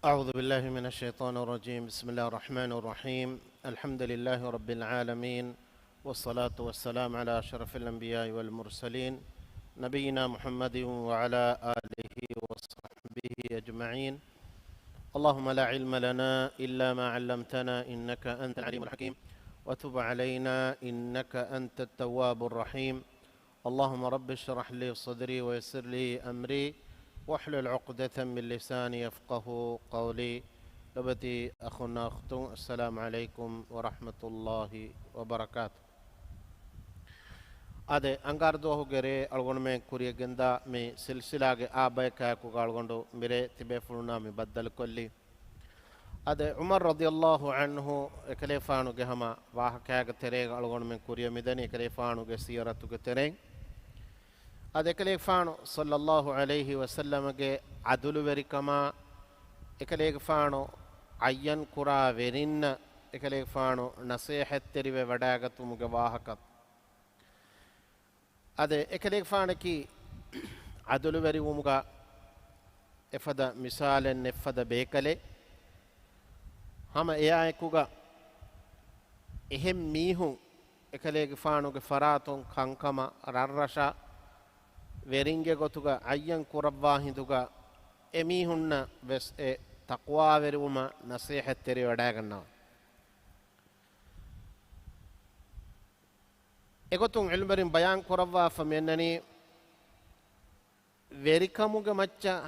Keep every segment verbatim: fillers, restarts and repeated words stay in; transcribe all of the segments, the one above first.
أعوذ بالله من الشيطان الرجيم. بسم الله الرحمن الرحيم. الحمد لله رب العالمين، والصلاة والسلام على أشرف الأنبياء والمرسلين، نبينا محمد وعلى آله وصحبه أجمعين. اللهم لا علم لنا إلا ما علمتنا إنك أنت العليم الحكيم، وتب علينا إنك أنت التواب الرحيم. اللهم رب اشرح لي صدري ويسر لي أمري واحلل عقدة من لساني يفقهوا قولي. ލޮބުވެތި އަޚުންނާ އުޚްތުން، އައްސަލާމު ޢަލައިކުމް ވަރަޙްމަތުﷲި ވަބަރަކާތު. އާދެ، އަންގާރަ ދުވަހުގެ ރޭ އަޅުގަނޑުމެން ކުރިޔަށް ގެންދާ މި ސިލްސިލާގެ އާ ބަޔަކާއެކުގަ އަޅުގަނޑު މިރޭ ތިބޭފުޅުންނާ މި ބައްދަލުކޮށްލީ. އާދެ، ޢުމަރު ރަޟިޔަﷲ ޢަންހު އެކަލޭގެފާނުގެ ހަމަ ވާހަކައިގެ ތެރޭގަ އަޅުގަނޑުމެން ކުރިޔަށް މިދަނީ އެކަލޭގެފާނުގެ ސީރަތުގެ ތެރެއިން. އާދެ، އެކަލޭގެފާނު ޞައްލަﷲ ޢަލައިހި ވަސައްލަމަގެ ޢަދުލުވެރިކަމާ، އެކަލޭގެފާނު ޢައްޔަން ކުރާ ވެރިންނަށް އެކަލޭގެފާނު ނަޞޭޙަތްތެރިވެ ވަޑައިގަތުމުގެ ވާހަކަ. އާދެ، އެކަލޭގެފާނަކީ ޢަދުލުވެރިވުމުގަ އެފަދަ މިސާލެއް ނެތް ފަދަ ބޭކަލެއް. ހަމަ އެއާއެކުގަ އެހެން މީހުން އެކަލޭގެފާނުގެ ފަރާތުން ކަންކަމަށް ރަށްރަށަށް ވެރިންގެ ގޮތުގަ ޢައްޔަން ކުރައްވާ ހިނދުގަ އެމީހުންނަށް ވެސް އެ ތަޤްވާވެރިވުމަށް ނަޞޭޙަތްތެރިވެވަޑައިގަންނަވާ. އެގޮތުން ޢިލްމުވެރިން ބަޔާން ކުރައްވާފަ މިއަންނަނީ، ވެރިކަމުގެ މައްޗަށް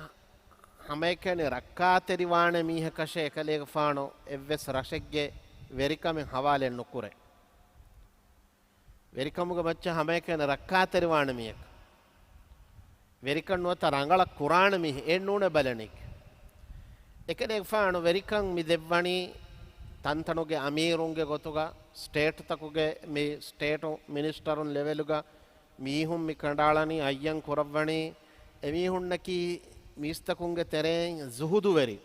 ހަމައެކަނި ރައްކާތެރިވާނެ މީހަކަށެއް އެކަލޭގެފާނު އެއްވެސް ރަށެއްގެ ވެރިކަމެއް ހަވާލެއް ނުކުރޭ. ވެރިކަމުގެ މައްޗަށް ހަމައެކަނި ރައްކާތެރިވާނެ މީހަކަށް، ވެރިކަން ނުވަތަ ރަނގަޅަށް ކުރާނެ މީހެއް އެއް ނޫނޭ ބަލަނީ. އެކަލޭގެފާނު ވެރިކަން މި ދެއްވަނީ ތަންތަނުގެ އަމީރުންގެ ގޮތުގަ، ސްޓޭޓްތަކުގެ މި ސްޓޭޓު މިނިސްޓަރުން ލެވެލުގަ މީހުން މި ކަނޑައަޅަނީ އައްޔަން ކުރައްވަނީ. އެމީހުންނަކީ މީސްތަކުންގެ ތެރެއިން ޒުހުދުވެރި،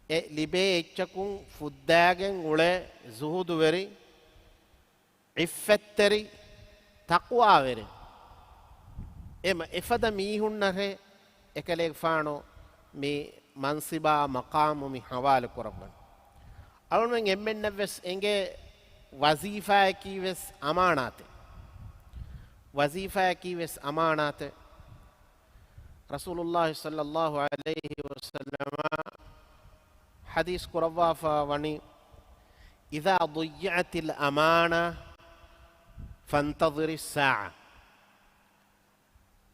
އެ ލިބޭ އެއްޗަކުން ފުއްދާގެން އުޅޭ ޒުހުދުވެރި، ޢިއްފަތްތެރި، ތަޤްވާވެރި. އެމަ އެފަދަ މީހުންނަށޭ އެކަލޭގެފާނު މި މަންސިބާ މަޤާމު މި ޙަވާލު ކުރައްވަން. އަޅުމެން އެންމެންނަށް ވެސް އެނގޭ ވަޒީފާއަކީ ވެސް އަމާނާތެއް. ވަޒީފާއަކީ ވެސް އަމާނާތެއް. ރަސޫލުﷲ ޞައްލަﷲ ޢަލައިހި ވަސައްލަމަ ޙަދީޘް ކުރައްވާފަ ވަނީ، إذا ضيعت الأمانة فانتظر الساعة.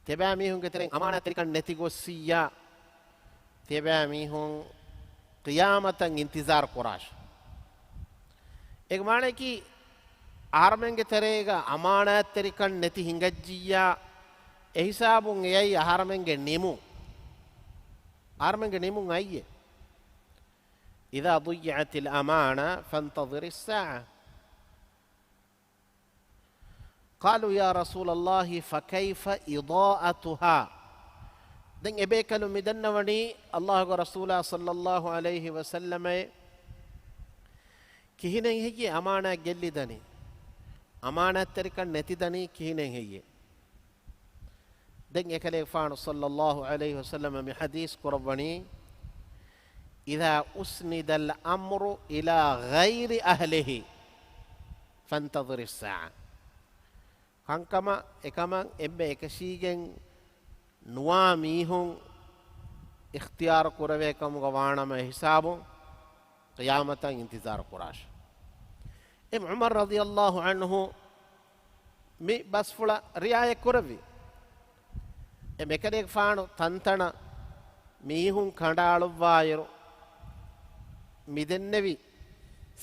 ތިޔަބައިމީހުންގެ ތެރެއިން އަމާނާތްތެރިކަން ނެތި ގޮއްސިއްޔާ، ތިޔަބައިމީހުން ޤިޔާމަތަށް އިންތިޒާރު ކުރާށޭ. އޭގެ މާނައަކީ، އަހަރުމެންގެ ތެރޭގަ އަމާނާތްތެރިކަން ނެތި ހިނގައްޖިއްޔާ، އެހިސާބުން އެއައީ އަހަރުމެންގެ ނިމުން. އަހަރުމެންގެ ނިމުން އައީ. إذا ضيعت الأمانة فانتظر الساعة. قالوا يا رسول الله فكيف إضاءتها؟ ދެން އެބޭކަލުން މިދަންނަވަނީ، ﷲގެ ރަސޫލާ ޞައްލަﷲ ޢަލައިހި ވަސައްލަމައޭ، ކިހިނެއް ހެއްޔޭ އަމާނާތް ގެއްލިދަނީ؟ އަމާނާތްތެރިކަން ނެތިދަނީ ކިހިނެއް ހެއްޔޭ؟ ދެން އެކަލޭގެފާނު ޞައްލަﷲ ޢަލައިހި ވަސައްލަމަ މި ޙަދީޘް ކުރައްވަނީ، إذا أسند الأمر إلى غير أهله فانتظر الساعة. ކަންކަމަށް އެކަމަށް އެންމެ އެކަށީގެން ނުވާ މީހުން އިޚްތިޔާރު ކުރެވޭ ކަމުގަ ވާނަމަ އެހިސާބުން ޤިޔާމަތަށް އިންތިޒާރު ކުރާށޭ. އެ ޢުމަރު ރަޟިޔަﷲ ޢަންހު މި ބަސްފުޅަށް ރިޢާޔަތް ކުރެއްވި. އެ އެކަލޭގެފާނު ތަންތަނަށް މީހުން ކަނޑައަޅުއްވާއިރު، މި ދެންނެވި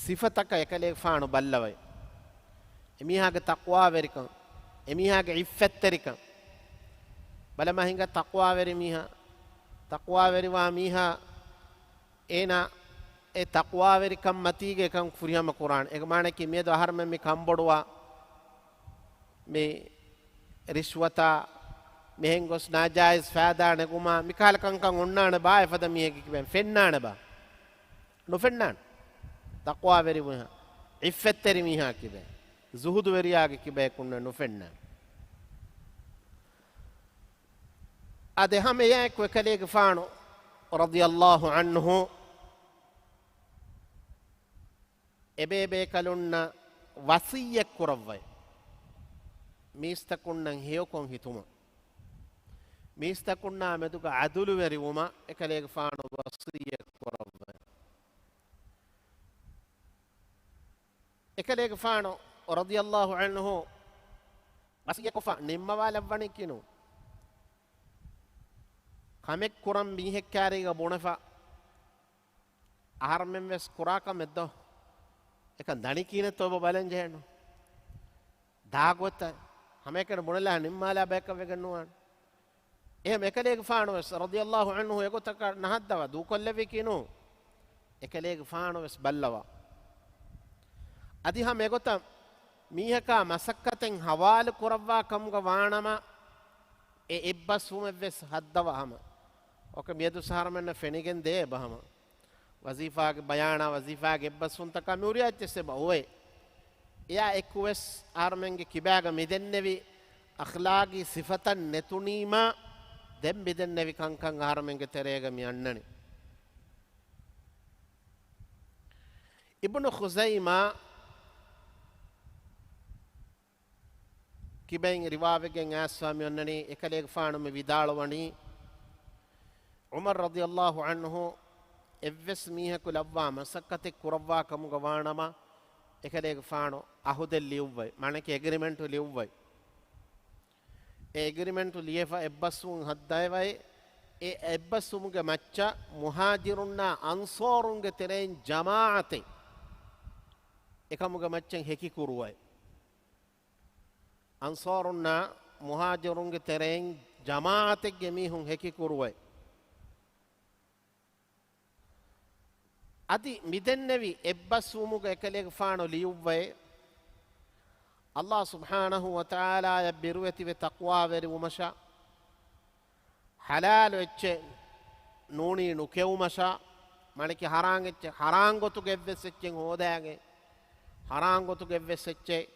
ސިފަތަކަށް އެކަލޭގެފާނު ބައްލަވައި. އެމީހާގެ ތަޤްވާވެރިކަން، އެމީހާގެ ޢިއްފަތްތެރިކަން. ބަލަމާ ހިނގާ ތަޤްވާވެރި މީހާ، ތަޤްވާވެރިވާ މީހާ އޭނާ އެ ތަޤްވާވެރިކަން މަތީގަ އެކަން ފުރިހަމަ ކުރާނެ. އޭގެ މާނައަކީ މިއަދު އަހަރުމެން މި ކަންބޮޑުވާ، މި ރިޝްވަތާ، މިހެން ގޮސް ނާޖާއިޒް ފައިދާ ނެގުމާ، މިކަހަލަ ކަންކަން އޮންނާނެ ބާ އެފަދަ މީހެއްގެ ކިބައިން؟ ފެންނާނެ ބާ؟ ނުފެންނާނެ. ތަޤްވާވެރި މީހާ، ޢިއްފަތްތެރި މީހާ ކިބައިން، ޒުހުދުވެރިޔާގެ ކިބައަކުންނެއް ނުފެންނާނެ. އާދެ، ހަމައެއާއެކު އެކަލޭގެފާނު ރަޟިޔަﷲ ޢަންހު އެބޭބޭކަލުންނަށް ވަޞިއްޔަތް ކުރައްވައި، މީސްތަކުންނަށް ހެޔޮކޮށް ހިތުމަށް، މީސްތަކުންނާ މެދުގަ ޢަދުލުވެރިވުމަށް އެކަލޭގެފާނު ވަޞިއްޔަތް ކުރައްވައި. އެކަލޭގެފާނު ރަޟިޔަﷲ ޢަންހު ވަޞިއްޔަތްކޮށްފަ ނިންމަވާލައްވަނީ ކިނު، ކަމެއް ކުރަން މީހެއް ކާރީގަ ބުނެފަ، އަހަރެމެން ވެސް ކުރާ ކަމެއް ދޯ؟ އެކަން ދަނީ ކިހިނެއްތޯ އެބަ ބަލަން ޖެހޭނު. ދާގޮތަށް ހަމައެކަނި ބުނެލާ ނިންމާލާ ބަޔަކަށް ވެގެން ނުވާނެ. އެހެން އެކަލޭގެފާނު ވެސް ރަޟިޔަﷲ ޢަންހު އެގޮތަކަށް ނަހައްދަވާ ދޫކޮށްލެއްވި ކިނު، އެކަލޭގެފާނު ވެސް ބައްލަވާ. އަދި ހަމަ އެގޮތަށް މީހަކާ މަސައްކަތެއް ހަވާލު ކުރައްވާ ކަމުގަ ވާނަމަ، އެ އެއްބަސްވުމެއް ވެސް ހައްދަވާ ހަމަ. އޯކޭ، މިއަދު އަހަރެމެންނަށް ފެނިގެން ދޭ އެބަ ހަމަ. ވަޒީފާގެ ބަޔާނާ، ވަޒީފާގެ އެއްބަސްވުންތަކާ މި ހުރިހާ އެއްޗެއްސެއް އެބަ އޮވޭ. އެއާ އެކު ވެސް އަހަރެމެންގެ ކިބާގަ މިދެންނެވި އަޚްލާގީ ސިފަތައް ނެތުނީމާ، ދެން މިދެންނެވި ކަންކަން އަހަރެމެންގެ ތެރޭގަ މި އަންނަނީ. އިބްނު ޚުޒައިމާ ކިބައިން ރިވާވެގެން އައިސްފާ މި އޮންނަނީ، އެކަލޭގެފާނު މި ވިދާޅުވަނީ، ޢުމަރު ރަޟިޔަﷲ ޢަންހު އެއްވެސް މީހަކު ލައްވާ މަސައްކަތެއް ކުރައްވާ ކަމުގަ ވާނަމަ، އެކަލޭގެފާނު އަހުދެއް ލިޔުއްވައި، މާނައަކީ އެގްރިމެންޓު ލިޔުއްވައި. އެ އެގްރިމެންޓު ލިޔެފަ އެއްބަސްވުން ހައްދަވައި، އެ އެއްބަސްވުމުގެ މައްޗަށް މުހާޖިރުންނާ އަންޞާރުންގެ ތެރެއިން ޖަމާޢަތެއް އެކަމުގެ މައްޗަށް ހެކި ކުރުވައި. އަންޞާރުންނާ މުހާޖިރުންގެ ތެރެއިން ޖަމާޢަތެއްގެ މީހުން ހެކި ކުރުވައި. އަދި މިދެންނެވި އެއްބަސްވުމުގަ އެކަލޭގެފާނު ލިޔުއްވައި، ﷲ ސުބްޙާނަހޫ ވަތަޢާލާއަށް ބިރުވެތިވެ ތަޤްވާވެރިވުމަށާ، ޙަލާލު އެއްޗެއް ނޫނީ ނުކެއުމަށާ، މާނައަކީ ޙަރާން އެއްޗެއް، ޙަރާން ގޮތުގެ އެއްވެސް އެއްޗެއް ހޯދާގެން، ޙަރާން ގޮތުގެ އެއްވެސް އެއްޗެއް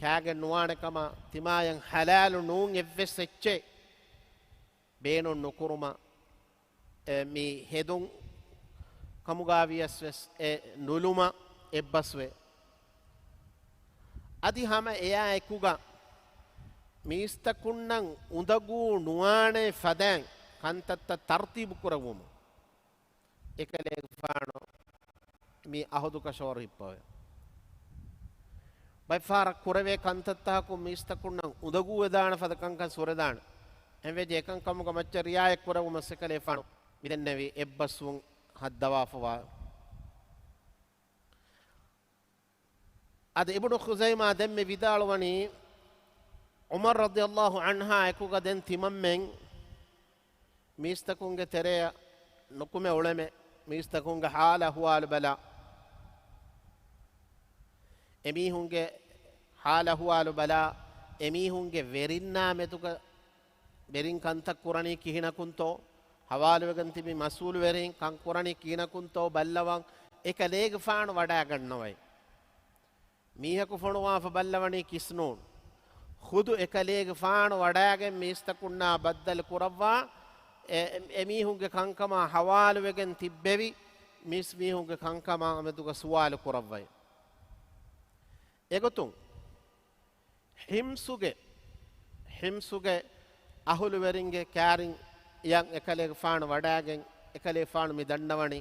ކާގެން ނުވާނެ ކަމަށް، ތިމާޔަށް ޙަލާލު ނޫން އެއްވެސް އެއްޗެއް ބޭނުން ނުކުރުމަށް، އެ، މި ހެދުން ކަމުގާ ވިޔަސް ވެސް އެ ނުލުމަށް އެއްބަސްވޭ. އަދި ހަމަ އެއާ އެކުގަ މީސްތަކުންނަށް އުނދަގޫ ނުވާނޭ ފަދައިން ކަންތައްތައް ތަރުތީބު ކުރެއްވުމަށް އެކަލޭގެފާނު މި އަހުދުކަށަވަރު ހިއްޕަވޭ. ބައެއްފަހަރަށް ކުރެވޭ ކަންތައްތަކަކުން މީސްތަކުންނަށް އުނދަގޫވެދާނެ ފަދަ ކަންކަން ސުރެދާނެ. އެހެންވެއްޖެ އެކަންކަމުގެ މައްޗަށް ރިޢާޔަތް ކުރެއްވުމަށް އެކަލޭގެފާނު މިދެންނެވި އެއްބަސްވުން ހައްދަވާފަވާ. އަދި އިބްނު ޚުޒައިމާ ދެން މި ވިދާޅުވަނީ، ޢުމަރު ރަޟިޔަﷲ ޢަންހާ އެކުގަ ދެން ތިމަންމެން މީސްތަކުންގެ ތެރެއަށް ނުކުމެ އުޅެމެ، މީސްތަކުންގެ ޙާލު އަޙްވާލު ބަލާ، އެމީހުންގެ ޙާލު އަޙްވާލު ބަލާ، އެމީހުންގެ ވެރިންނާ މެދުގަ ވެރިން ކަންތައް ކުރަނީ ކިހިނަކުންތޯ، ޙަވާލުވެގެން ތިބި މަސްއޫލުވެރިން ކަންކުރަނީ ކިހިނަކުންތޯ ބައްލަވަން އެކަލޭގެފާނު ވަޑައިގަންނަވައި. މީހަކު ފޮނުވާފަ ބައްލަވަނީ ކިސްނޫން. ޚުދު އެކަލޭގެފާނު ވަޑައިގެން މީސްތަކުންނާ ބައްދަލު ކުރައްވާ، އެ، އެމީހުންގެ ކަންކަމާ ޙަވާލުވެގެން ތިއްބެވި، މީސްމީހުންގެ ކަންކަމާ މެދުގަ ސުވާލު ކުރައްވައި. އެގޮތުން ޙިމްޞުގެ، ޙިމްޞުގެ އަހުލުވެރިންގެ ކާރިން އެކަ-، އެކަލޭގެފާނު ވަޑައިގެން، އެކަލޭގެފާނު މި ދަންނަވަނީ،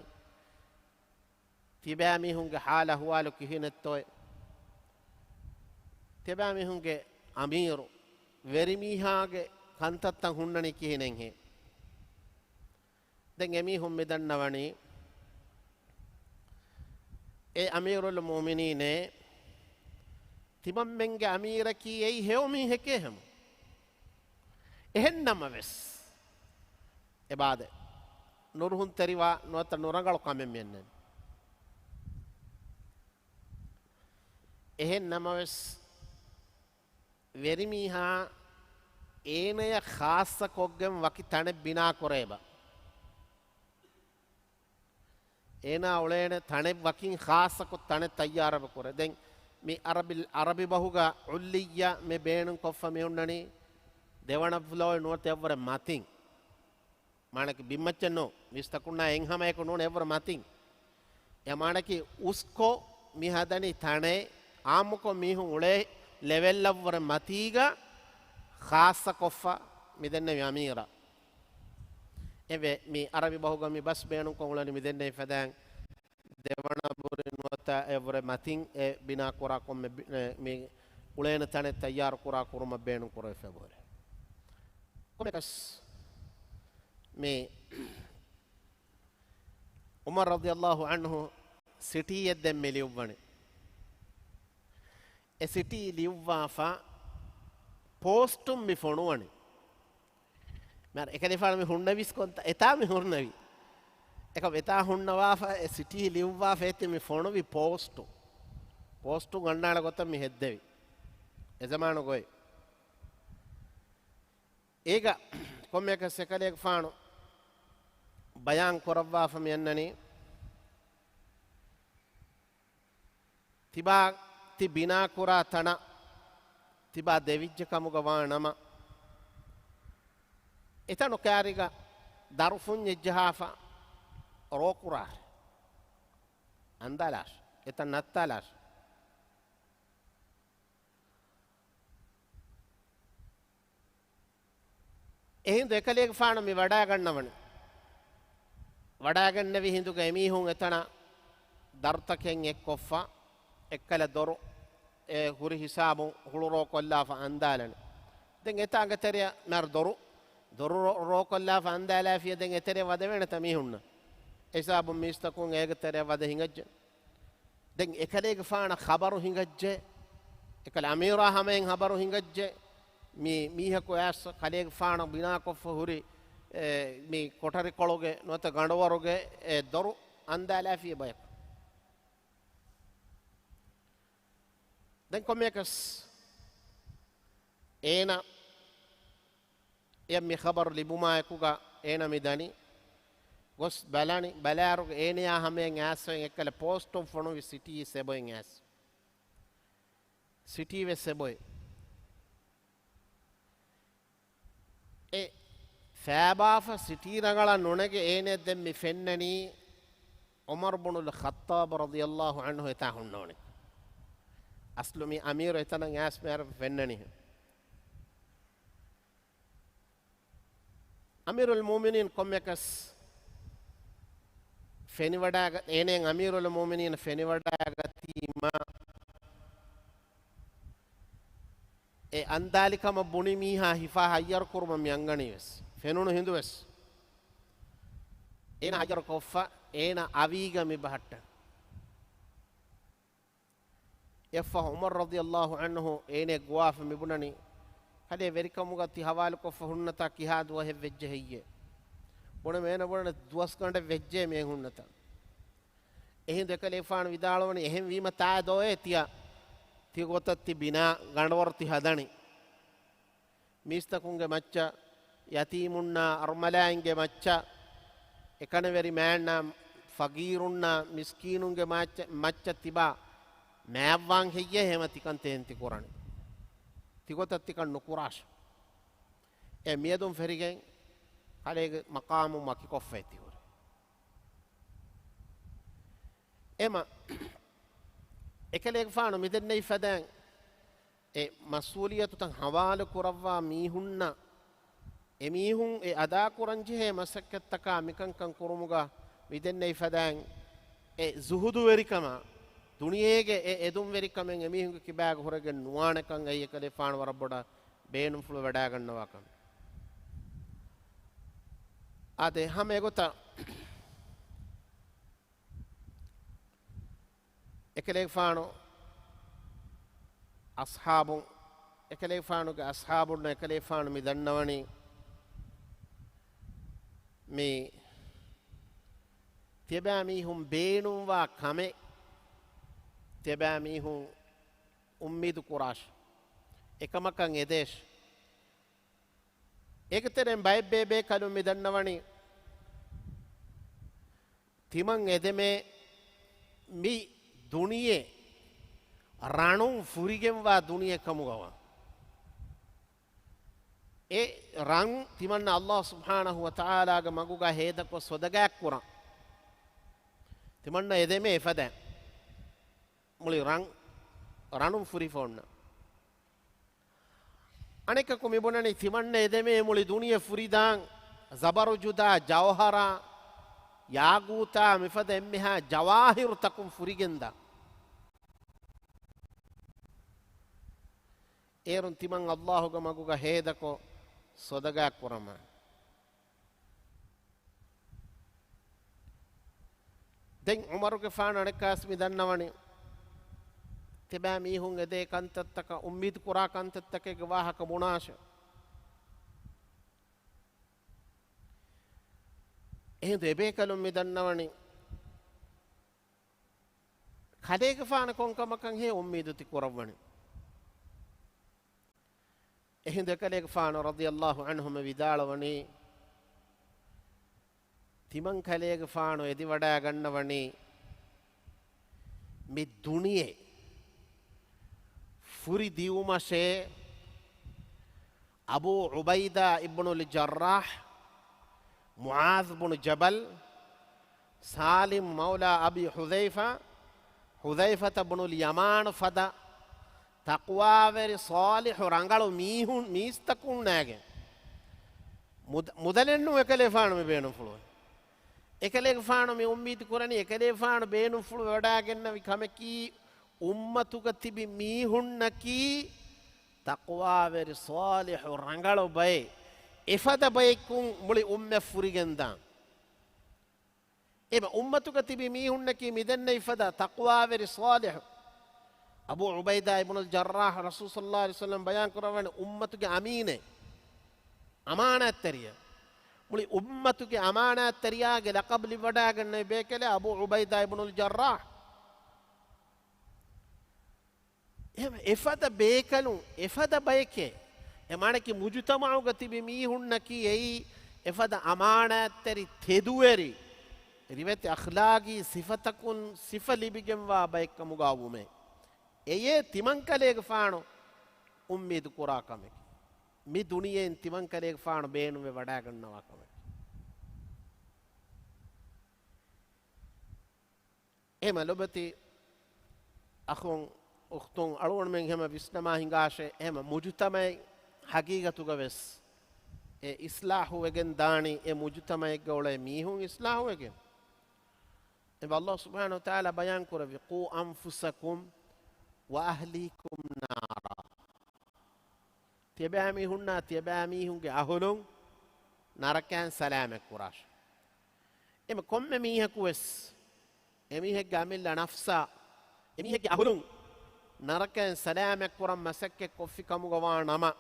ތިބާމީހުންގެ ޙާލު އަޙްވާލު ކިހިނެއްތޯއޭ؟ ތިބާމީހުންގެ އަމީރު، ވެރިމީހާގެ ކަންތައްތައް ހުންނަނީ ކިހިނެއްހޭ؟ ދެން އެމީހުން މި ދަންނަވަނީ، އޭ އަމީރުލް މުއުމިނީނޭ، ތިމަންމެންގެ އަމީރަކީ އެއީ ހެޔޮ މީހެކޭ ހަމަ. އެހެން ނަމަވެސް، އެބާދެ، ނުރުހުންތެރިވާ ނުވަތަ ނުރަނގަޅު ކަމެއް މިއަންނަނީ. އެހެން ނަމަވެސް، ވެރިމީހާ އޭނަޔަށް ޚާއްޞަކޮށްގެން ވަކި ތަނެއް ބިނާކުރޭބަ. އޭނާ އުޅޭނެ ތަނެއް ވަކިން ޚާއްޞަކޮށް ތަނެއް ތައްޔާރަބަ ކުރޭ. ދެން މި އަރަބި، އަރަބި ބަހުގަ ޢުއްލިއްޔާ މި ބޭނުންކޮށްފަ މި ހުންނަނީ ދެވަނަ ފްލޯއެއް ނުވަތަ އެއްވަރެއް މަތިން. މާނަކީ ބިންމައްޗެއް ނޫން. މީސްތަކުންނާ އެއްހަމައަކު ނޫން އެއަށްވުރެ މަތިން. އެ މާނަކީ އުސްކޮށް މި ހަދަނީ ތަނެއް އާއްމުކޮށް މީހުން އުޅޭ ލެވެލްއަށްވުރެ މަތީގަ ޚާއްޞަކޮށްފަ މިދެންނެވި އަމީރާ. އެވެ، މި އަރަބި ބަހުގަ މި ބަސް ބޭނުންކޮށް އުޅެނީ މިދެންނެވި ފަދައިން ދެވަނަ ބުރި ނުވަތަ އެއަށްވުރެ މަތިން އެ ބިނާކުރާ ކޮންމެ ބި-، އެ، މި އުޅޭނެ ތަނެއް ތައްޔާރުކުރާ ކުރުމަށް ބޭނުންކުރެވިފައި އެބަހުރޭ. ކޮންމެއަކަސް މި ޢުމަރު ރަޟިޔަﷲ ޢަންހު ސިޓީއެއް ދެން މި ލިޔުއްވަނީ. އެ ސިޓީ ލިޔުއްވާފަ ޕޯސްޓުން މި ފޮނުވަނީ. މިހާރު އެކަލޭގެފާނު މި ހުންނެވީސް ކޮންތާ؟ އެތާ މި ހުންނެވީ. އެކަމް އެތާ ހުންނަވާފަ އެ ސިޓީ ލިޔުއްވާފަ އޭތި މި ފޮނުވި ޕޯސްޓު. ޕޯސްޓު ގަންނާޅަ ގޮތަށް މި ހެއްދެވި. އެ ޒަމާނުގައި. އޭގަ ކޮންމެއަކަސް އެކަލޭގެފާނު ބަޔާން ކުރައްވާފަ މި އަންނަނީ. ތިބާ ތި ބިނާކުރާ ތަނަށް ތިބާ ދެވިއްޖެ ކަމުގަ ވާ ނަމަ، އެތަނު ކާރިގަ ދަރުފުންޏެއް ޖަހާފަ ރޯކުރާށޭ. އަންދާލާށޭ. އެތަން ނައްތާލާށޭ. އެހިނދު އެކަލޭގެފާނު މި ވަޑައިގަންނަވަނީ. ވަޑައިގެންނެވި ހިނދުގަ އެމީހުން އެތަނަށް ދަރުތަކެއް އެއްކޮށްފަ، އެއްކަލަ ދޮރު އެ ހުރި ހިސާބުން ހުޅުރޯކޮށްލާފަ އަންދާލަނީ. ދެން އެތާ އަނގަ ތެރެއަށް މިހާރު ދޮރު، ދޮރު ރޯ-، ރޯކޮށްލާފަ އަންދާލާފިޔަ ދެން އެތެރެއަށް ވަދެވޭނެތަ މީހުންނަށް؟ އެ ހިސާބުން މީސްތަކުން އޭގެ ތެރެއަށް ވަދެ ހިނގައްޖެ. ދެން އެކަލޭގެފާނަށް ޚަބަރު ހިނގައްޖެ. އެކަލޭ އަމީރާ ހަމައިން ޚަބަރު ހިނގައްޖެ. މި މީހަކު އައިސް ކަލޭގެފާނަށް ބިނާކޮށްފަ ހުރި، އެ، މި ކޮޓަރިކޮޅުގެ ނުވަތަ ގަނޑުވަރުގެ އެ ދޮރު އަންދާލާފިޔަ ބަޔަކު. ދެން ކޮންމެއަކަސް އޭނަ އެ މި ޚަބަރު ލިބުމާއެކުގަ އޭނަ މި ދަނީ. ގޮސް ބަލަނީ، ބަލާއިރުގަ އޭނަޔާ ހަމަޔަށް އައިސްފައި އެއްކަލަ ޕޯސްޓުން ފޮނުވި ސިޓީ ސެބޮއިން އައިސް. ސިޓީ ވެސް ސެބޮއި. އެ ފާބާފަ ސިޓީ ރަނގަޅަށް ނުނެގެ އޭނަ ދެން މި ފެންނަނީ ޢުމަރު ބުނުލް ޚައްޠާބު ރަޟިޔަﷲ ޢަންހު އެތާ ހުންނަވަނީ. އަސްލު މި އަމީރު އެތަނަށް އައިސް މިހާރު ފެންނަނީ. އަމީރުލް މުއުމިނީން ކޮންމެއަކަސް ފެނިވަޑައިގަ-، އޭނައަށް އަމީރުލް މުއުމިނީން ފެނިވަޑައިގަތީމަ، އެ އަންދާލިކަމަށް ބުނި މީހާ ހިފާ ހައްޔަރު ކުރުމަށް މި އަންގަނީ ވެސް. ފެނުނު ހިނދު ވެސް. އޭނަ ހައްޔަރު ކޮށްފަ، އޭނަ އަވީގަ މި ބަހައްޓަން. އެއަށްފަހު ޢުމަރު ރަޟިޔަﷲ ޢަންހު އޭނަ ގޮވާފަ މިބުނަނީ، ކަލޭ ވެރިކަމުގަ ތި ހަވާލުކޮށްފަ ހުންނަތާ ކިހާ ދުވަހެއް ވެއްޖެ ހެއްޔޭ؟ ބުނަމޭ އޭނަ ބުނަނީ ދުވަސް ގަނޑެއް ވެއްޖެ މި ހުންނަތާ. އެހިނދު އެކަލޭގެފާނު ވިދާޅުވަނީ، އެހެން ވީމަ ތާ ދޯއޭ ތިޔަ، ތި ގޮތަށް ތި ބިނާ ގަނޑުވަރު ތި ހަދަނީ. މީސްތަކުންގެ މައްޗަށް، ޔަތީމުންނާ އަރުމަލާއިންގެ މައްޗަށް، އެކަނިވެރި މާތްނާ ފަގީރުންނާ މިސްކީނުންގެ މާއްޗަށް، މައްޗަށް ތިބާ މާތްވާން ހެއްޔޭ ހަމަ ތިކަން ތި އެހެން ތި ކުރަނީ؟ ތިގޮތަށް ތިކަން ނުކުރާށޭ. އެ މިއަދުން ފެށިގެން ކަލޭގެ މަޤާމުން ވަކިކޮށްފައި ތިހުރި. އެމަ އެކަލޭގެފާނު މިދެންނެވި ފަދައިން އެ މަސްއޫލިއްޔަތުތައް ހަވާލު ކުރައްވާ މީހުންނަށް، އެމީހުން އެ އަދާކުރަންޖެހޭ މަސައްކަތްތަކާ މިކަންކަން ކުރުމުގަ މިދެންނެވި ފަދައިން އެ ޒުހުދުވެރިކަމާ، ދުނިޔޭގެ އެ އެދުންވެރިކަމެއް އެމީހުންގެ ކިބާގަ ހުރެގެން ނުވާނެކަން އެއީ އެކަލޭގެފާނު ވަރަށް ބޮޑަށް ބޭނުންފުޅު ވަޑައިގަންނަވާ ކަމެއް. އާދެ، ހަމަ އެގޮތަށް އެކަލޭގެފާނު އަޞްޙާބުން، އެކަލޭގެފާނުގެ އަޞްޙާބުންނަށް އެކަލޭގެފާނު މި ދަންނަވަނީ، މި ތިޔަބައިމީހުން ބޭނުންވާ ކަމެއް ތިޔަބައިމީހުން އުއްމީދު ކުރާށޭ. އެކަމަކަށް އެދޭށޭ. އޭގެ ތެރެއިން ބައެއް ބޭބޭކަލުން މި ދަންނަވަނީ، ތިމަން އެދެމޭ މި ދުނިޔެ ރަނުން ފުރިގެންވާ ދުނިޔެ ކަމުގަވާ. އެ ރަން ތިމަންނަ ﷲ ސުބްޙާނަހޫ ވަތަޢާލާގެ މަގުގަ ހޭދަކޮށް ސޮދަގާތްކުރަން. ތިމަންނަ އެދެމޭ އެފަދަ މުޅި ރަން، ރަނުން ފުރިފަ އޮންނަ. އަނެކަކު މިބުނަނީ ތިމަންނަ އެދެމޭ މުޅި ދުނިޔެ ފުރިދާން، ޒަބަރުޖުދާ، ޖައުހަރާ، ޔާގޫތާ މިފަދަ އެންމެހާ ޖަވާހިރުތަކުން ފުރިގެންދާ. އޭރުން ތިމަން ﷲގެ މަގުގަ ހޭދަކޮށް ސޮދަގާ ކުރަމާ. ދެން ޢުމަރުގެފާނު އަނެއްކާސް މި ދަންނަވަނީ، ތިބާ މީހުން އެދޭ ކަންތައްތަކަށް އުއްމީދު ކުރާ ކަންތައްތަކެއްގެ ވާހަކަ ބުނާށޭ. އެހިނދު އެބޭކަލުން މި ދަންނަވަނީ، ކަލޭގެފާނަށް ކޮންކަމަކަށް ހޭ އުއްމީދު ތި ކުރައްވަނީ؟ އެހިނދު އެކަލޭގެފާނު ރަޟިޔަﷲ ޢަންހު މި ވިދާޅުވަނީ، ތިމަން ކަލޭގެފާނު އެދިވަޑައިގަންނަވަނީ މި ދުނިޔެ ފުރި ދިއުމަށޭ، އަބޫ ޢުބައިދާ އިބްނުލް ޖައްރާޙް، މުޢާޛް ބުނު ޖަބަލް، ސާލިމް މައުލާ އަބީ ޙުޛައިފާ، ޙުޛައިފަތަ ބުނުލް ޔަމާނު ފަދަ ތަޤްވާވެރި ޞާލިޙު ރަނގަޅު މީހުން، މީސްތަކުންނާގެން މުދ-، މުދަލެއްނު އެކަލޭފާނު މި ބޭނުންފުޅުވެ. އެކަލޭގެފާނު މި އުއްމީދު ކުރަނީ، އެކަލޭފާނު ބޭނުންފުޅު ވެވަޑައިގެންނެވި ކަމަކީ، އުއްމަތުގަ ތިބި މީހުންނަކީ ތަޤްވާވެރި ޞާލިޙު ރަނގަޅު ބައެއް، އެފަދަ ބަޔަކުން މުޅި އުއްމަތް ފުރިގެންދާން. އެބަ އުއްމަތުގަ ތިބި މީހުންނަކީ މިދެންނެވި ފަދަ ތަޤްވާވެރި ޞާލިޙު. އަބޫ ޢުބައިދާ އިބްނުލް ޖައްރާޙް ރަސޫލު ޞައްލަﷲ ޢަލައިހި ވަސައްލަމަ ބަޔާން ކުރައްވަނީ އުއްމަތުގެ އަމީނެއް، އަމާނާތްތެރިޔާ. މުޅި އުއްމަތުގެ އަމާނާތްތެރިޔާގެ ލަޤަބު ލިބިވަޑައިގަންނެވި ބޭކަލެއް އަބޫ ޢުބައިދާ އިބްނުލް ޖައްރާޙް. އެހެން އެފަދަ ބޭކަލުން، އެފަދަ ބަޔެކޭ. އެ މާނައަކީ މުޖުތަމަޢުގަ ތިބި މީހުންނަކީ އެއީ އެފަދަ އަމާނާތްތެރި، ތެދުވެރި، ރިވެތި އަޚްލާގީ ސިފަތަކުން ސިފަ ލިބިގެންވާ ބައެއްކަމުގާ ވުމޭ. އެޔޭ ތިމަންކަލޭގެފާނު އުއްމީދު ކުރާ ކަމެކޭ. މި ދުނިޔެއިން ތިމަންކަލޭގެފާނު ބޭނުންވެ ވަޑައިގަންނަވާ ކަމެކޭ. އެހެމަ ލޮބުވެތި އަޚުން އުޚްތުން، އަޅުގަނޑުމެން ހަމަ ވިސްނަމާ ހިނގާށޭ، އެހެމަ މުޖުތަމައެއް ހަގީގަތުގަ ވެސް އެ އިޞްލާޙު ވެގެން ދާނީ، އެ މުޖުތަމައެއްގަ އުޅޭ މީހުން އިޞްލާޙު ވެގެން. އެބަ ﷲ ސުބްޙާނަހޫ ވަތަޢާލާ ބަޔާން ކުރެއްވި، "قُوا أَنفُسَكُمْ وَأَهْلِيكُمْ نَارًا." ތިޔަބައިމީހުންނާ ތިޔަބައިމީހުންގެ އަހުލުން ނަރަކައިން ސަލާމަތް ކުރާށޭ. އެމަ ކޮންމެ މީހަކު ވެސް އެމީހެއްގެ އަމިއްލަ ނަފްސާ، އެމީހެއްގެ އަހުލުން ނަރަކައިން ސަލާމަތް ކުރަން މަސައްކަތް ކޮށްފި ކަމުގަ ވާ ނަމަ،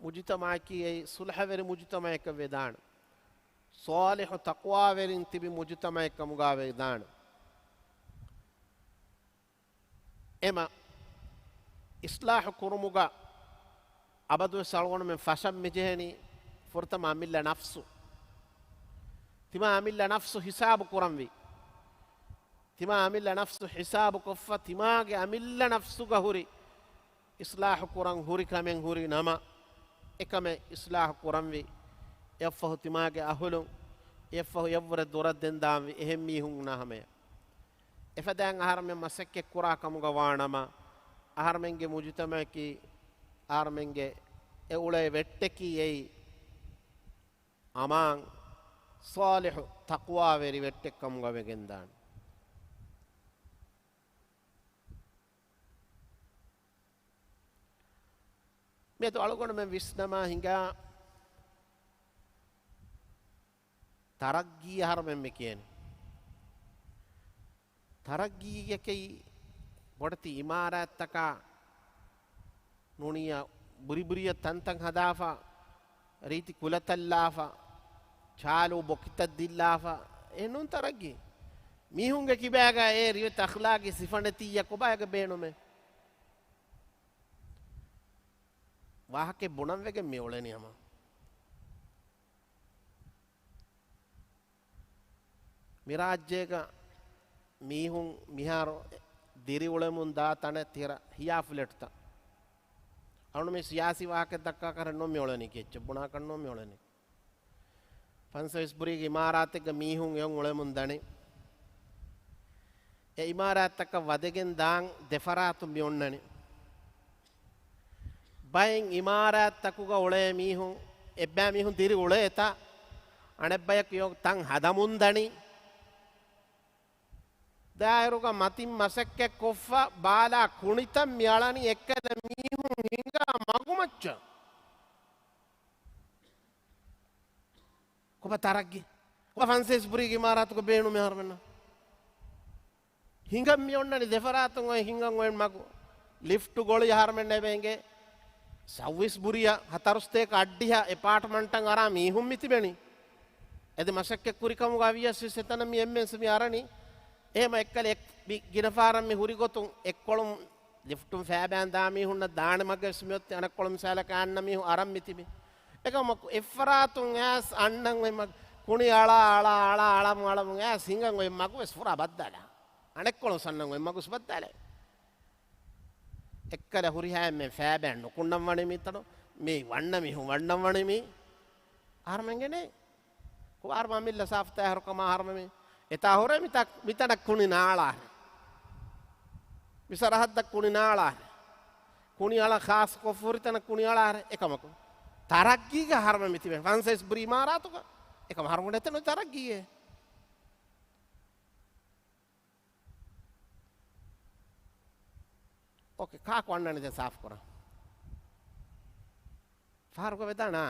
މުޖުތަމައަކީ އެއީ ޞުލްޙަވެރި މުޖުތަމައަކަށް ވެދާނެ. ޞާލިޙު ތަޤްވާވެރިން ތިބި މުޖުތަމައެއް ކަމުގަ ވެދާނެ. އެމަ އިޞްލާޙު ކުރުމުގަ އަބަދުވެސް އަޅުގަނޑުމެން ފަށަން މިޖެހެނީ ފުރަތަމަ އަމިއްލަ ނަފްސު. ތިމާ އަމިއްލަ ނަފްސު ހިސާބު ކުރަންވީ. ތިމާ އަމިއްލަ ނަފްސު ހިސާބު ކޮށްފަ، ތިމާގެ އަމިއްލަ ނަފްސުގަ ހުރި އިޞްލާޙު ކުރަން ހުރި ކަމެއް ހުރި ނަމަ، އެކަމެއް އިޞްލާޙު ކުރަންވީ. އެއަށްފަހު ތިމާގެ އަހުލުން، އެއަށްފަހު އެއަށްވުރެ ދުރަށް ދެން ދާންވީ އެހެން މީހުންނާ ހަމަޔަށް. އެފަދައިން އަހަރުމެން މަސައްކަތް ކުރާ ކަމުގަ ވާނަމަ، އަހަރުމެންގެ މުޖުތަމައަކީ، އަހަރުމެންގެ އެ އުޅޭ ވެއްޓަކީ އެއީ އަމާން، ޞާލިޙު، ތަޤްވާވެރި ވެއްޓެއް ކަމުގަ ވެގެންދާނެ. މިއަދު އަޅުގަނޑުމެން ވިސްނަމާ ހިނގާ، ތަރައްގީ އަހަރުމެން މި ކިޔަނީ. ތަރައްގީއަކީ ބޮޑެތި އިމާރާތްތަކާ ނޫނިއްޔާ ބުރިބުރިއަށް ތަންތަން ހަދާފަ، ރީތި ކުލަތައް ލާފަ، ޗާލު ބޮކިތައް ދިއްލާފަ، އެ ނޫން ތަރައްގީ. މީހުންގެ ކިބާގަ އެ ރިވެތި އަޚްލާގީ ސިފަ ނެތިއްޔާ ކޮބާ އޭގެ ބޭނުމެއް؟ ވާހަކައެއް ބުނަން ވެގެން މި އުޅެނީ ހަމަ. މި ރާއްޖޭގަ މީހުން މިހާރު ދިރިއުޅެމުން ދާ ތަނެއް ތިރަ ހިޔާ ފްލެޓްތައް. އަޅުން މި ސިޔާސީ ވާހަކަ ދައްކާކަށް ނޫން މި އުޅެނީ ކި އެއްޗެއް ބުނާކަށް ނޫން މި އުޅެނީ. ފަންސަވީސް ބުރީގެ އިމާރާތެއްގަ މީހުން އެއޮން އުޅެމުން ދަނީ. އެ އިމާރާތްތަކަށް ވަދެގެން ދާން ދެފަރާތުން މި އޮންނަނީ. ބައެއް އިމާރާތްތަކުގަ އުޅޭ މީހުން، އެއްބައި މީހުން ދިރި އުޅޭތާ، އަނެއްބަޔަކު އެއޮން ތަން ހަދަމުން ދަނީ. ދާއިރުގަ މަތިން މަސައްކަތް ކޮށްފަ ބާލާ ކުނިތައް މި އަޅަނީ އެއްކަލަ މީހުން ހިނގާ މަގުމައްޗަށް. ކޮބާ ތަރައްގީ؟ ކޮބާ ފަންސަވީސް ބުރީގެ އިމާރާތުގަ ބޭނުމޭ އަހަރުމެންނަށް؟ ހިނގަން މި އޮންނަނީ ދެފަރާތުން އޮތް ހިނގަން އޮތް މަގު. ލިފްޓު ގޮޅި އަހަރުމެންނަށް އެބަ އެނގޭ. ސައުވީސް ބުރިއަށް ހަތަރު ސްޓޭކް އައްޑިހަ އެޕާޓްމަންޓަށް އަރާ މީހުން މި ތިބެނީ. އެދެ މަސައްކަތް ކުރިކަމުގަ ވިޔަސް ވެސް އެތަނަށް މި އެންމެންސް މި އަރަނީ. އެހެމަ އެއްކަލަ އެ-، މި ގިނަ ފަހަރަށް މި ހުރި ގޮތުން އެއްކޮޅުން ލިފްޓުން ފައިބައިން ދާ މީހުންނަށް ދާނެ މަގެއް ވެސް މިއޮތީ އަނެއްކޮޅު މިސާލަކަށް އަންނަ މީހުން އަރަން މި ތިބި. އެކަމަކު އެއްފަރާތުން އައިސް އަންނަން އޮތް މަގު ކުނި އަޅާ އަޅާ އަޅާ އަޅަމު އަޅަމު އައިސް ހިނގަން އޮތް މަގު ވެސް ފުރާ ބައްދަލާ. އަނެއްކޮޅުން ސަންނަން އޮތް މަގުސް ބައްދަލޭ. އެއްކަލަ ހުރިހާ އެންމެ ފައިބައިން ނުކުންނަން ވަނީ މިތަނު، މި ވަންނަ މީހުން ވަންނަން ވަނީ މީ. އަހަރުމެންގެނޭ. ކޮބާ އަހަރުމެން އަމިއްލަ ސާފުތައް އަހަރު ކަމާ އަހަރުމެން މި އެތާ ހުރޭ މިތަ-، މިތަނަށް ކުނި ނާޅާ. މި ސަރަހައްދަށް ކުނި ނާޅާ. ކުނި އަޅަ ޚާއްޞަކޮށް ފުރިތަނަށް ކުނި އަޅާ އެކަމަކު. ތަރައްގީގަ އަހަރުމެން މި ތިބެން. ފަންސަވީސް ބުރި އިމާރާތުގަ. އެކަމަ އަހަރުމެން އެތަނު ތަރައްގީއޭ. އޯކޭ، ކާކު އަންނާނީ ދެން ސާފު ކުރަން؟ ފަހަރުގަ ވެދާނާ،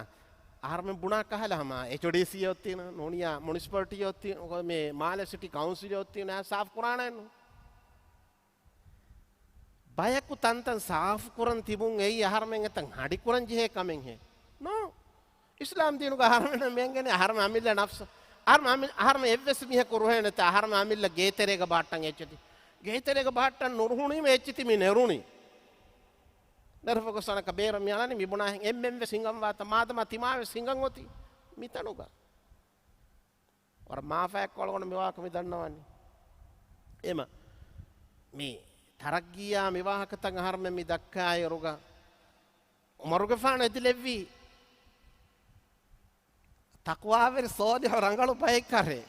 އަހަރުމެން ބުނާ ކަހަލަ ހަމަ އެޗްޑީސީ އޮތީނަ، ނޫނިޔާ މުނިސިޕަލްޓީ އޮތީ، މޭ މާލެ ސިޓީ ކައުންސިލް އޮތީނަ، ސާފު ކުރާނައެއްނު. ބަޔަކު ތަންތަން ސާފު ކުރަން ތިބުން އެއީ އަހަރުމެން އެތަން ހަޑި ކުރަން ޖެހޭ ކަމެއްހޭ؟ ނޯ. އިސްލާމް ދީނުގަ އަހަރުމެން މިއެނގެނީ އަހަރުމެން އަމިއްލަ ނަފްސު. އަހަރުމެން އަމި-، އަހަރުމެން އެއްވެސް މީހަކު ރުހޭނެތާ އަހަރުމެން އަމިއްލަ ގޭތެރޭގަ ބަހައްޓަން އެއްޗެތި. ގޭތެރޭގަ ބަހައްޓަން ނުރުހުނީމަ އެއްޗެތި މި ނެރުނީ. ނެރުފަ ގޮސް އަނެއްކާ ބޭރަށް މި އަޅަނީ މި ބުނާހެން އެންމެން ވެސް ހިނގަން ވާތަ މާދަމާ ތިމާ ވެސް ހިނގަން އޮތީ މިތަނުގަ. ވަރަށް މާފައެއްކޮށް އަޅުގަނޑު މި ވާހަކަ މި ދަންނަވަނީ. އެމަ، މި ތަރައްގީއާ މި ވާހަކަތައް އަހަރުމެން މި ދައްކާއިރުގަ، ޢުމަރުގެފާނު އެދިލެއްވީ، ތަޤްވާވެރި ޞާލިޙު ރަނގަޅު ބައެއްކަށޭ،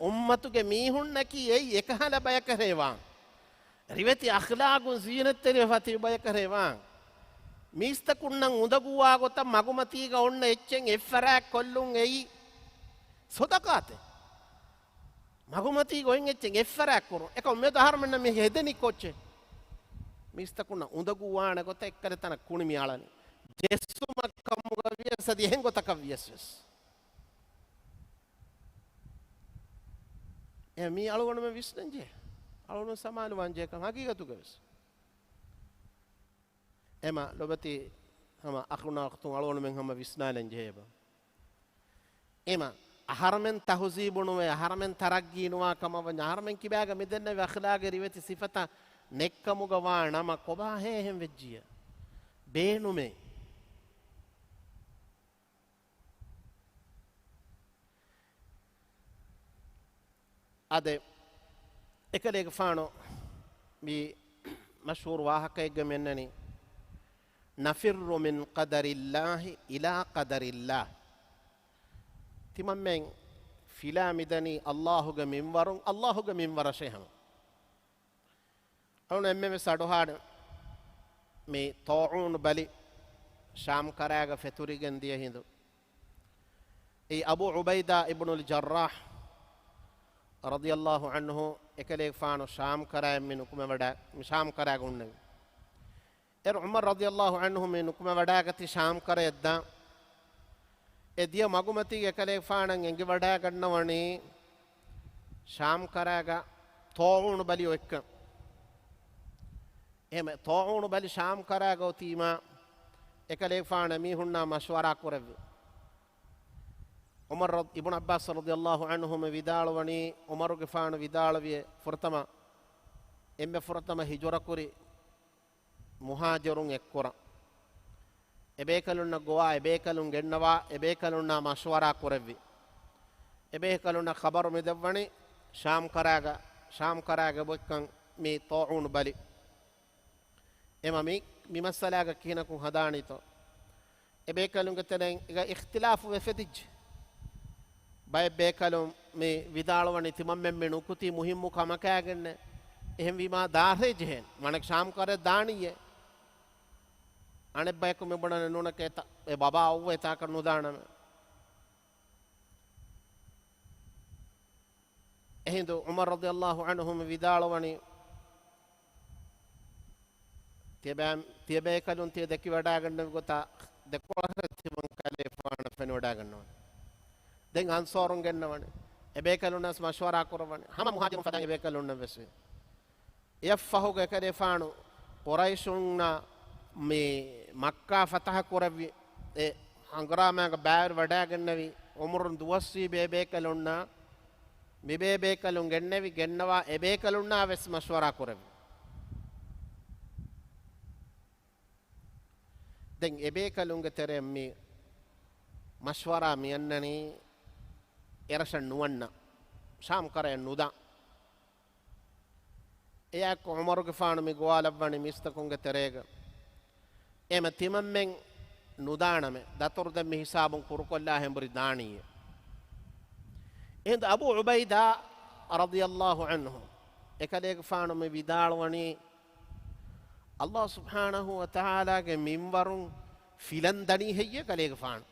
އުއްމަތުގެ މީހުންނަކީ އެއީ އެކަހަލަ ބަޔަކަށޭ ވާން. ރިވެތި އަޚްލާގުން ޒީނަތްތެރިވެފަ ތިބި ބަޔަކަށޭ ވާން. މީސްތަކުންނަށް އުނދަގޫވާ ގޮތަށް މަގުމަތީގަ އޮންނަ އެއްޗެއް އެއްފަރާތް ކޮށްލުން އެއީ ޞަދަޤާތެއް. މަގުމަތީގަ އޮތް އެއްޗެއް އެއްފަރާތް ކުރުން. އެކަމަ މިއަދު އަހަރުމެންނަށް މި ހެދެނީ ކޮއްޗެއް؟ މީސްތަކުންނަށް އުނދަގޫވާނެ ގޮތަށް އެއްކަލަ ތަނަށް ކުނި މި އަޅަނީ. ޖެއްސުމަށް ކަމުގަ ވިޔަސް އަދި އެހެން ގޮތަކަށް ވިޔަސް ވެސް. އެ މީ އަޅުގަނޑުމެން ވިސްނަންޖެހޭ. އަޅުގަނޑު ސަމާލުވާންޖެހޭ ކަން ހަގީގަތުގަ ވެސް. އެމަ ލޮބެތި ހަމަ އަޚުންނާ އުޚްތުން އަޅުގަނޑުމެން ހަމަ ވިސްނާލަން ޖެހޭބަ. އެމަ އަހަރަމެން ތަހުޒީބު ނުވެ، އަހަރަމެން ތަރައްގީ ނުވާ ކަމަށް ވަންޏާ، އަހަރަމެން ކިބާގަ މިދެންނެވި އަޚްލާގެ ރިވެތި ސިފަތައް ނެއްކަމުގަ ވާ ނަމަ ކޮބާހޭ އެހެން ވެއްޖިއްޔާ؟ ބޭނުމޭ. އާދެ، އެކަލޭގެފާނު މި މަޝްހޫރު ވާހަކައެއްގަ މިއަންނަނީ، "نفر من قدر الله إلى قدر الله." ތިމަންމެން ފިލާ މިދަނީ އައްލާހުގެ މިންވަރުން، އައްލާހުގެ މިންވަރަށޭ ހަމަ. އަޅުން އެންމެންވެސް އަޑުހާޑެ މި ޠާޢޫނު ބަލި ޝާމް ކަރާގަ ފެތުރިގެން ދިޔަ ހިނދު. އެއީ އަބޫ ޢުބައިދާ އިބްނުލް ޖައްރާޙް ރަޟިޔައްލާހު ޢަންހު އެކަލޭގެފާނު ޝާމް ކަރާއިން މި ނުކުމެވަޑަ-، މި ޝާމް ކަރާގަ ހުންނެވި. އޭރު ޢުމަރު ރަޟިޔައްލާހު ޢަންހު މި ނުކުމެވަޑައިގަތީ ޝާމް ކަރަޔަށްދާން. އެ ދިޔަ މަގުމަތީގަ އެކަލޭގެފާނަށް އެނގިވަޑައިގަންނަވަނީ ޝާމް ކަރާގަ ޠާޢޫނު ބަލި އޮތްކަން. އެހެން ޠާޢޫނު ބަލި ޝާމް ކަރާގަ އޮތީމާ، އެކަލޭގެފާނު މީހުންނާ މަޝްވަރާ ކުރެއްވި. ޢުމަރު ރަ-، އިބްނު ޢައްބާސް ރަޟިޔައްލާހު ޢަންހުމަ ވިދާޅުވަނީ، ޢުމަރުގެފާނު ވިދާޅުވި ފުރަތަމަ އެންމެ ފުރަތަމަ ހިޖުރަކުރި މުހާޖިރުން އެއްކުރަން. އެބޭކަލުންނަށް ގޮވާ، އެބޭކަލުން ގެންނަވާ، އެބޭކަލުންނާ މަޝްވަރާ ކުރެއްވި. އެބޭކަލުންނަށް ޚަބަރު މިދެއްވަނީ ޝާމް ކަރާގަ، ޝާމް ކަރާގަ އޮތްކަން މި ޠާޢޫނު ބަލި. އެމަ މި މި މައްސަލާގަ ކިހިނަކުން ހަދާނީތޯ؟ އެބޭކަލުންގެ ތެރެއިން އިގަ އިޚްތިލާފު ވެފެދިއްޖެ. ބައެއް ބޭކަލުން މި ވިދާޅުވަނީ ތިމަންމެން މި ނުކުތީ މުހިއްމު ކަމަކާގެންނޭ. އެހެންވީމާ ދާށޭ ޖެހޭނެ. ވަނަ ޝާމް ކަރައަށް ދާނީއޭ. އަނެއް ބަޔަކު މި ބުނަނީ ނޫނެކޭ ތަ-، އެ ބަބާ އޮއްވޭ ތާކަށް ނުދާނަމޭ. އެހިނދު ޢުމަރު ރަޟިޔަﷲ ޢަންހު މި ވިދާޅުވަނީ، ތިޔަބައި-، ތިޔަބޭކަލުން ތިޔަ ދެކިވަޑާގަންނެވި ގޮތާ ދެކޮޅަށް ތިމަން ކަލޭގެފާނަށް ފެނިވަޑާގަންނަވަނީ. ދެން އަންޞާރުން ގެންނަވަނީ. އެބޭކަލުންނަށް މަޝްވަރާ ކުރައްވަނީ. ހަމަ މުހާޖިރުން ފަދަ އެބޭކަލުންނަށް ވެސް ވޭ. އެއަށްފަހުގަ އެކަލޭފާނު ޤުރައިޝުންނަށް މި މައްކާ ފަތަޙަ ކުރެއްވި އެ ހަނގުރާމާގަ ބައިވެރިވަޑާގެންނެވި ޢުމުރުން ދުވަސްވީ ބޭބޭކަލުންނާ، މި ބޭބޭކަލުން ގެންނެވި، ގެންނަވާ އެބޭކަލުންނާ ވެސް މަޝްވަރާ ކުރެއްވި. ދެން އެބޭކަލުންގެ ތެރެއިން މި މަޝްވަރާ މިއަންނަނީ އެރަށަށް ނުވަންނަ، ޝާމް ކަރަޔަށް ނުދާ. އެއާއެކު ޢުމަރުގެފާނު މި ގޮވާލައްވަނީ މީސްތަކުންގެ ތެރޭގަ، އެމަ ތިމަންމެން ނުދާނަމޭ، ދަތުރު ދެން މި ހިސާބުން ކުރުކޮށްލާ ހެނބުރި ދާނީއޭ. އެހިނދު އަބޫ ޢުބައިދާ ރަޟިޔަﷲ ޢަންހު އެކަލޭގެފާނު މި ވިދާޅުވަނީ، ﷲ ސުބްޙާނަހޫ ވަތަޢާލާގެ މިންވަރުން ފިލަން ދަނީ ހެއްޔޭ ކަލޭގެފާނު؟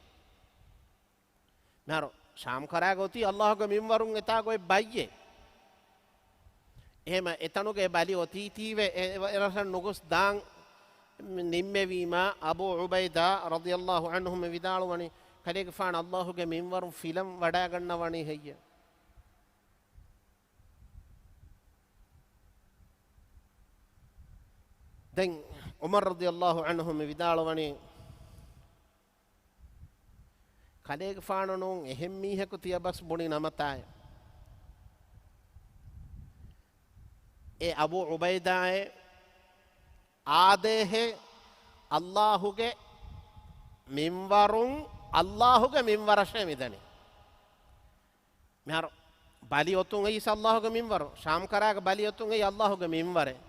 މިހާރު ޝާމް ކަރާގަ އޮތީ ﷲގެ މިންވަރުން އެތާގަ އޮތް ބައްޔެއް. އެހެމަ އެތަނުގެ ބަލި އޮތީތީވެ އެ-، އެ-، އެރަށަށް ނުގޮސް ދާން ނިންމެވީމާ، އަބޫ ޢުބައިދާ ރަޟިޔަﷲ ޢަންހު މި ވިދާޅުވަނީ، ކަލޭގެފާނު ﷲގެ މިންވަރުން ފިލަން ވަޑާގަންނަވަނީ ހެއްޔޭ؟ ދެން ޢުމަރު ރަޟިޔަﷲ ޢަންހު މި ވިދާޅުވަނީ، ކަލޭގެފާނު ނޫން އެހެން މީހަކު ތިޔަބަސް ބުނި ނަމަތާއި، އެ އަބޫ ޢުބައިދާއޭ، އާދޭހޭ، ﷲގެ މިންވަރުން ﷲގެ މިންވަރަށޭ މިދަނީ. މިހާރު ބަލި އޮތުން އެއީސް ﷲގެ މިންވަރު. ޝާމް ކަރާގެ ބަލި އޮތުން އެއީ ﷲގެ މިންވަރެއް.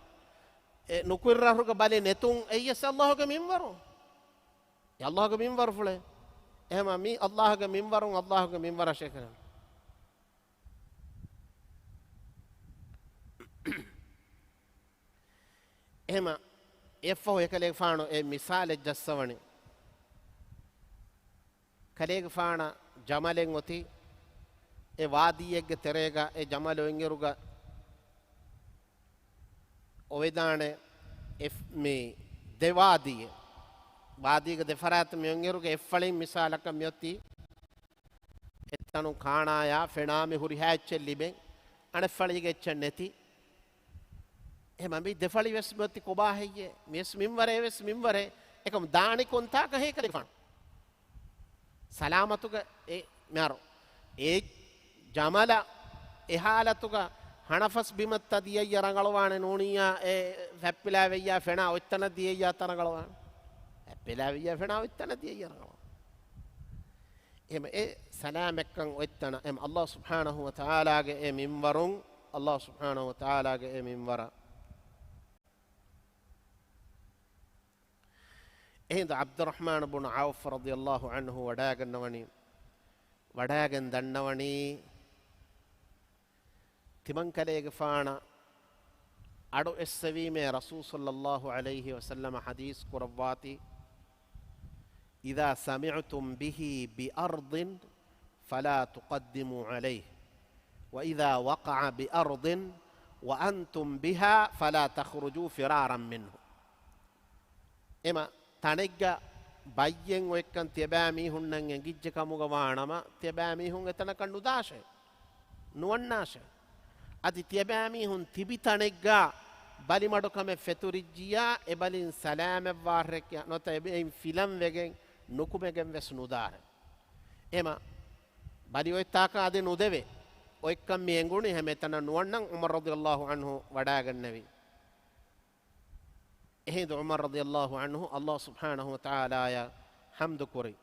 އެ ނުކުތް ރަށުގެ ބަލި ނެތުން އެއީސް ﷲގެ މިންވަރު. އެ ﷲގެ މިންވަރުފުޅޭ. އެހެމަ މީ ﷲގެ މިންވަރުން ﷲގެ މިންވަރަށޭ ކަލޭ. އެހެމަ އެއަށްފަހު އެކަލޭގެފާނު އެ މިސާލެއް ޖައްސަވަނީ. ކަލޭގެފާނަށް ޖަމަލެއް އޮތީ، އެ ވާދީއެއްގެ ތެރޭގަ އެ ޖަމަލު އޮތްއިރުގަ އޮވެދާނެ އެ މި ދެ ވާދީއެއް. ވާދީގެ ދެ ފަރާތަށް މި އޮތްއިރުގަ އެއްފަޅިން މިސާލަކަށް މިއޮތީ އެތަނުން ކާނާޔާ ފެނާ މި ހުރިހާ އެއްޗެއް ލިބެން، އަނެއްފަޅީގެ އެއްޗެއް ނެތި. އެހެމަ މި ދެފަޅި ވެސް މިއޮތީ ކޮބާ ހެއްޔޭ؟ މިވެސް މިންވަރޭ، އެވެސް މިންވަރޭ. އެކަމު ދާނީ ކޮންތާކަށް ހޭ ކަލޭގެފާނު؟ ސަލާމަތުގަ އެ މިހާރު އެ ޖަމަލަށް އެ ހާލަތުގަ ހަނަފަސް ބިމަށް ތަ ދިޔައްޔަ ރަނގަޅުވާނެ ނޫނިއްޔާ، އެ ފަތްޕިލާ ވެއްޔާ ފެނާ އޮތްތަނަށް ދިޔައްޔާ ތަ ރަނގަޅުވާނެ. ފަތްޕިލާ ވެއްޔާ ފެނާ އޮތްތަނަށް ދިޔައްޔާ ރަނގަޅުވާނެ. އެހެމަ އެ ސަލާމަތްކަން އޮތްތަނަށް، އެހެމަ ﷲ ސުބްޙާނަހޫ ވަތަޢާލާގެ އެ މިންވަރުން، ﷲ ސުބްޙާނަހޫ ވަތަޢާލާގެ އެ މިންވަރަށް. އެހިނދު ޢަބްދުއްރަޙްމާނު ބުނު ޢައުފް ރަޟިޔަﷲ ޢަންހު ވަޑާގަންނަވަނީ، ވަޑާގެން ދަންނަވަނީ، ތިމަންކަލޭގެފާނަށް އަޑު އެއްސެވީމޭ ރަސޫލު ޞައްލަﷲ ޢަލައިހި ވަސައްލަމަ ޙަދީޘް ކުރައްވާތީ، إذا سمعتم به بأرض فلا تقدموا عليه، وإذا وقع بأرض وأنتم بها فلا تخرجوا فرارا منه. އެމަ ތަނެއްގަ ބައްޔެއް އޮތްކަން ތިޔަބައިމީހުންނަށް އެނގިއްޖެ ކަމުގަ ވާނަމަ، ތިޔަބައިމީހުން އެތަނަކަށް ނުދާށޭ، ނުވަންނާށޭ. އަދި ތިޔަބައިމީހުން ތިބި ތަނެއްގަ ބަލިމަޑުކަމެއް ފެތުރިއްޖިއްޔާ، އެ ބަލިން ސަލާމަތްވާށޭ ކިޔާ ނުވަތަ އެ ބައިން ފިލަން ވެގެން ނުކުމެގެން ވެސް ނުދާށޭ. އެމަ ބަލި އޮތްތާކަށް އަދި ނުދެވޭ. އޮތްކަން މި އެނގުނީ ހަމަ އެތަނަށް ނުވަންނަން ޢުމަރު ރަޟިޔަﷲ ޢަންހު ވަޑާގަންނެވި. އެހިނދު ޢުމަރު ރަޟިޔަﷲ ޢަންހު ﷲ ސުބްޙާނަހޫ ވަތަޢާލާއަށް ޙަމްދު ކުރި.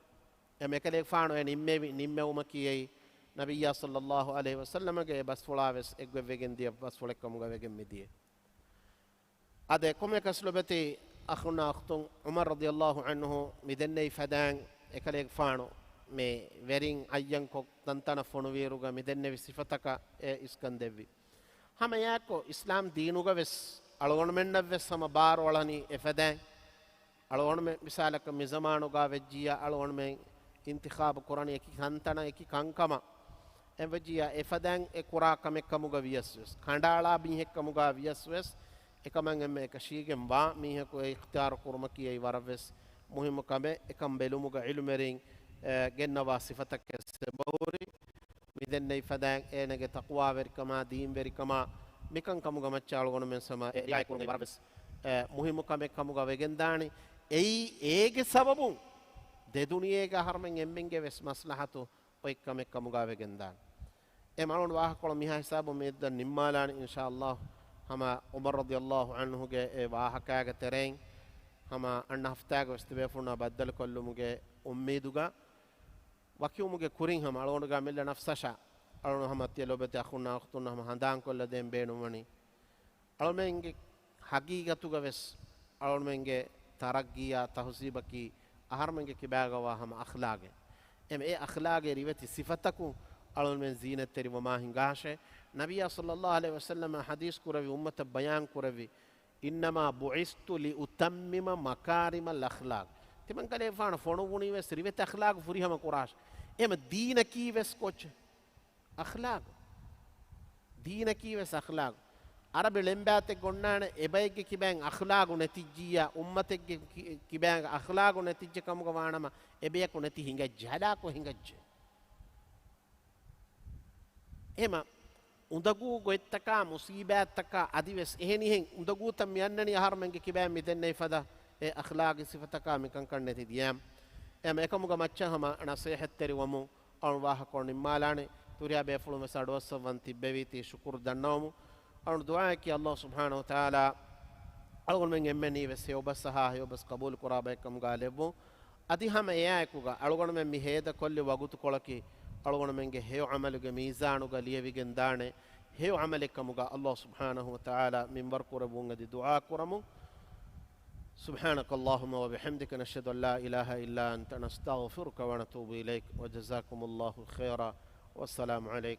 އެ މެކަލޭގެފާނު އެ ނިންމެވި ނިންމެވުމަކީ އެއީ ނަބިއްޔާ ޞައްލަﷲ ޢަލައިހި ވަސައްލަމަގެ އެ ބަސްފުޅާ ވެސް އެއްގޮތްވެގެން ދިޔަ ބަސްފުޅެއް ކަމުގަ ވެގެން މިދިޔަ. އަދި އެކަމެކަސް ލޮބެތި އަޚުންނާ އުޚްތުން، ޢުމަރު ރަޟިޔަﷲ ޢަންހު މިދެންނެވި ފަދައިން އެކަލޭގެފާނު މި ވެރިން އައްޔަންކޮށް ތަންތަނަށް ފޮނުވިއިރުގަ މިދެންނެވި ސިފަތަކަށް އެ އިސްކަން ދެއްވި. ހަމަ އެއާއެކު އިސްލާމް ދީނުގަ ވެސް އަޅުގަނޑުމެންނަށް ވެސް ހަމަ ބާރު އަޅަނީ އެފަދައިން. އަޅުގަނޑުމެން މިސާލަކަށް މި ޒަމާނުގަ ވެއްޖިއްޔާ އަޅުގަނޑުމެން އިންތިޚާބު ކުރަނީ އެކި ކަންތަނަށް އެކި ކަންކަމަށް. އެހެންވެއްޖިއްޔާ އެފަދައިން އެ ކުރާ ކަމެއް ކަމުގަ ވިޔަސް ވެސް، ކަނޑައަޅާ މީހެއް ކަމުގަ ވިޔަސް ވެސް، އެކަމަށް އެންމެ އެކަށީގެންވާ މީހަކު އެ އިޚްތިޔާރު ކުރުމަކީ އެއީ ވަރަށް ވެސް މުހިއްމު ކަމެއް. އެކަން ބެލުމުގަ ޢިލްމުވެރިން، އެ، ގެންނަވާ ސިފަތަކެއް އެބަހުރި. މިދެންނެވި ފަދައިން އޭނަގެ ތަޤްވާވެރިކަމާ، ދީންވެރިކަމާ، މިކަންކަމުގަ މައްޗަށް އަޅުގަނޑުމެން ހަމަ އެ ރިޢާޔަތް ކުރުން ވަރަށް ވެސް، އެ، މުހިއްމު ކަމެއް ކަމުގަ ވެގެންދާނެ. އެއީ އޭގެ ސަބަބުން ދެދުނިޔޭގެ އަހަރުމެން އެންމެންގެ ވެސް މަސްލަހަތު އޮތް ކަމެއް ކަމުގަ ވެގެންދާނެ. އެ މަ އަޅުގަނޑު ވާހަކަކޮޅު މިހާ ހިސާބުން މިއަދަށް ނިންމާލާނީ އިންޝާﷲ. ހަމަ ޢުމަރު ރަޟިޔަﷲ ޢަންހުގެ އެ ވާހަކައިގެ ތެރެއިން ހަމަ އަންނަ ހަފްތާގަ ވެސް ތިބޭފުޅުންނާ ބައްދަލުކޮށްލުމުގެ އުއްމީދުގަ ވަކިވުމުގެ ކުރިން ހަމަ އަޅުގަނޑުގަ މިއަދު ނަފްސަށާ އަޅުގަނޑު ހަމަ ތިޔަ ލޯބިވެތި އަޚުންނާ އުޚްތުންނާ ހަމަ ހަނދާންކޮށްލަދޭން ބޭނުންވަނީ. އަޅުމެންގެ ހަގީގަތުގަ ވެސް އަޅުމެންގެ ތަރައްގީއާ ތަހުޒީބަކީ އަހަރުމެންގެ ކިބާގަވާ ހަމަ އަޚްލާގެއް. އެމަ އެ އަޚްލާގެ ރިވެތި ސިފަތަކުން އަޅުމެން ޒީނަތްތެރިވަމާ ހިނގާށޭ. ނަބިއްޔާ ޞައްލައްލާހު ޢަލައިހި ވަސައްލަމަ ޙަދީޘް ކުރެއްވި، އުއްމަތަށް ބަޔާން ކުރެއްވި، إنما بعثت لأتمم مكارم الأخلاق. ތިމަންކަލޭގެފާނު ފޮނުއްވުނީ ވެސް ރިވެތި އަޚްލާގު ފުރިހަމަ ކުރާށޭ. އެމަ ދީނަކީ ވެސް ކޮއްޗެއް؟ އަޚްލާގު. ދީނަކީ ވެސް އަޚްލާގު. ޢަރަބި ޅެންބާތެއް އޮންނާނެ، އެބައެއްގެ ކިބައިން އަޚްލާގު ނެތިއްޖިއްޔާ، އުއްމަތެއްގެ ކި-، ކިބައިން އަޚްލާގު ނެތިއްޖެ ކަމުގަ ވާނަމަ، އެބަޔަކު ނެތި ހިނގައްޖެ، ހަލާކު ހިނގައްޖެ. އެމަ އުނދަގޫ ގޮތްތަކާ، މުސީބާތްތަކާ އަދިވެސް އެހެނިހެން އުނދަގޫތައް މި އަންނަނީ އަހަރުމެންގެ ކިބައިން މި ދެންނެވި ފަދަ އެ އަޚްލާގީ ސިފަތަކާ މިކަންކަން ނެތި ދިޔައިން. އެމަ އެކަމުގަ މައްޗަށް ހަމަ ނަޞޭޙަތްތެރިވަމުން އަޅުން ވާހަކަކޮޅު ނިންމާލާނެ. ތުރިހާ ބޭފުޅުން ވެސް އަޑުއައްސައްވަން ތިއްބެވީތީ ޝުކުރު ދަންނަވަމުން. އަޅުން ދުޢާއަކީ ﷲ ސުބްޙާނަހޫ ވަތަޢާލާ އަޅުގަނޑުމެން އެންމެންނީ ވެސް ހެޔޮބަސް ހާ ހެޔޮބަސް ޤަބޫލު ކުރާ ބައެއްކަމުގަ ލެއްވުން. އަދި ހަމަ އެއާއެކުގަ އަޅުގަނޑުމެން މި ހޭދަކޮށްލި ވަގުތުކޮޅަކީ އަޅުގަނޑުމެންގެ ހެޔޮ ޢަމަލުގެ މީޒާނުގަ ލިޔެވިގެން ދާނެ ހެޔޮ ޢަމަލެއްކަމުގަ ﷲ ސުބްޙާނަހޫ ވަތަޢާލާ މިންވަރު ކުރެއްވުން އެދި ދުޢާ ކުރަމުން. سبحانك اللهم وبحمدك، نشهد أن لا إله إلا أنت، نستغفرك ونتوب إليك، وجزاكم الله خيرا، والسلام عليكم.